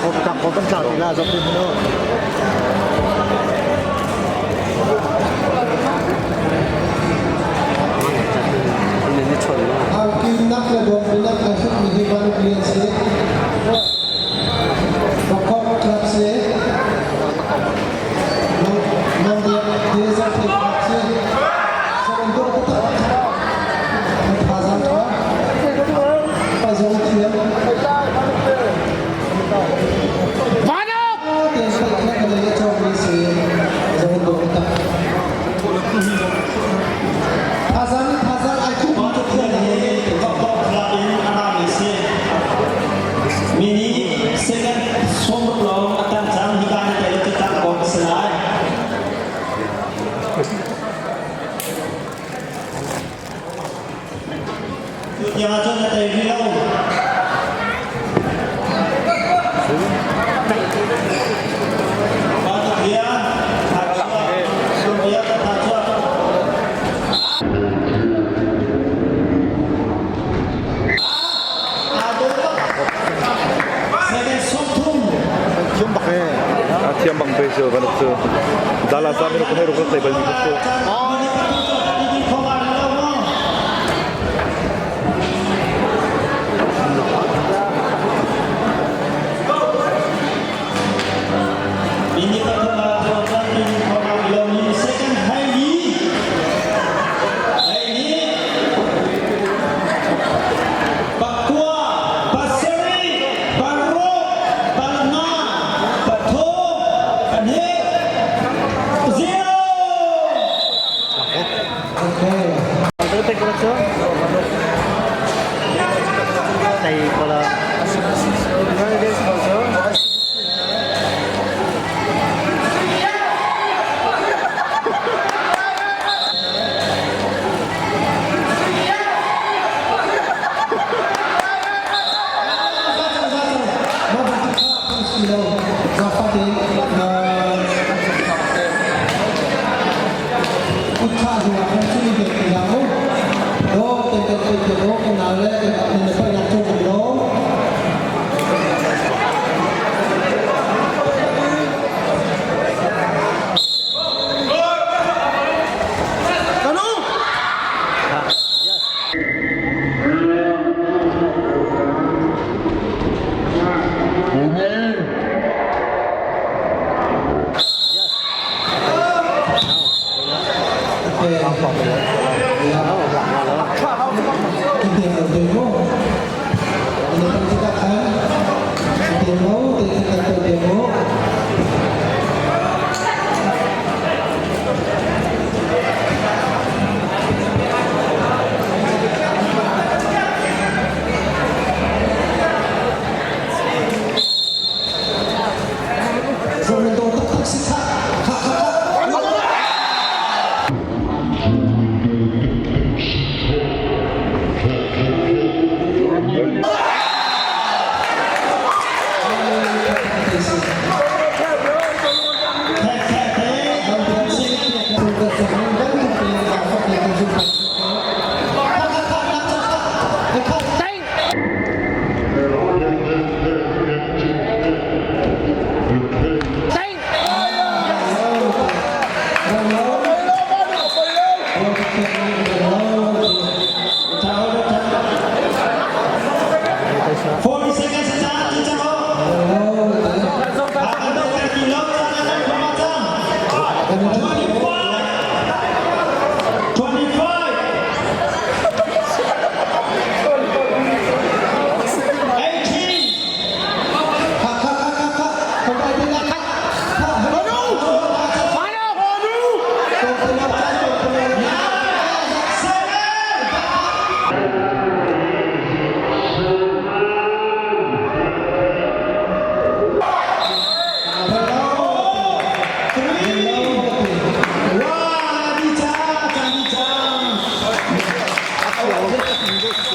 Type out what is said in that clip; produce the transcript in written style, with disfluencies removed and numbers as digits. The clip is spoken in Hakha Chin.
Tangko kan tla ti la zop ti mu. Angkinak le bawmpinak a hrukmi hi van lian si. Bokok club si. Mang biak te zong thei club si. Sawan dawh taktak. An thazaang ṭha. Pazong thiam. Te soi khat a nei a cawkmi si. Zong dawh taktak. Thazang thazang ai khup Mah tuk hi Bokok club in a rami si. Mi nih second 60 lawng a tang cang hika ni te cu tang kong si lai. Tu tiang ahcun na tei rih lo. Bantuk bia, tha chuah, bia tha chuah. Second 30. Thiam bak e. A thiam bang pe cu bantuk cu. Dala sa mi ko ne ruk tei bal mi cu. Ini second Hailey. Hailey. Pakua, pasarih, paruk, palima, pathum, pahnih, 0. Okay. Tei ko la. Mah bantuk kha kan si lo. Zaangfah tein kut thlah hnu ah khan cun i pek ti hlah mu. Daw ten kan pek te daw kan nau le kan ap nan paihnak cung kan lawm. Kanu. Okay. Kita demo. Ini kan kita kan demo, kita demo. Zong dawh taktak si khah. Khah khah khah. 40 seconds sa cang cang Akan kilo cang cang 25 25 18. Khah khah khah khah khah. 3 1 di cang cang di cang.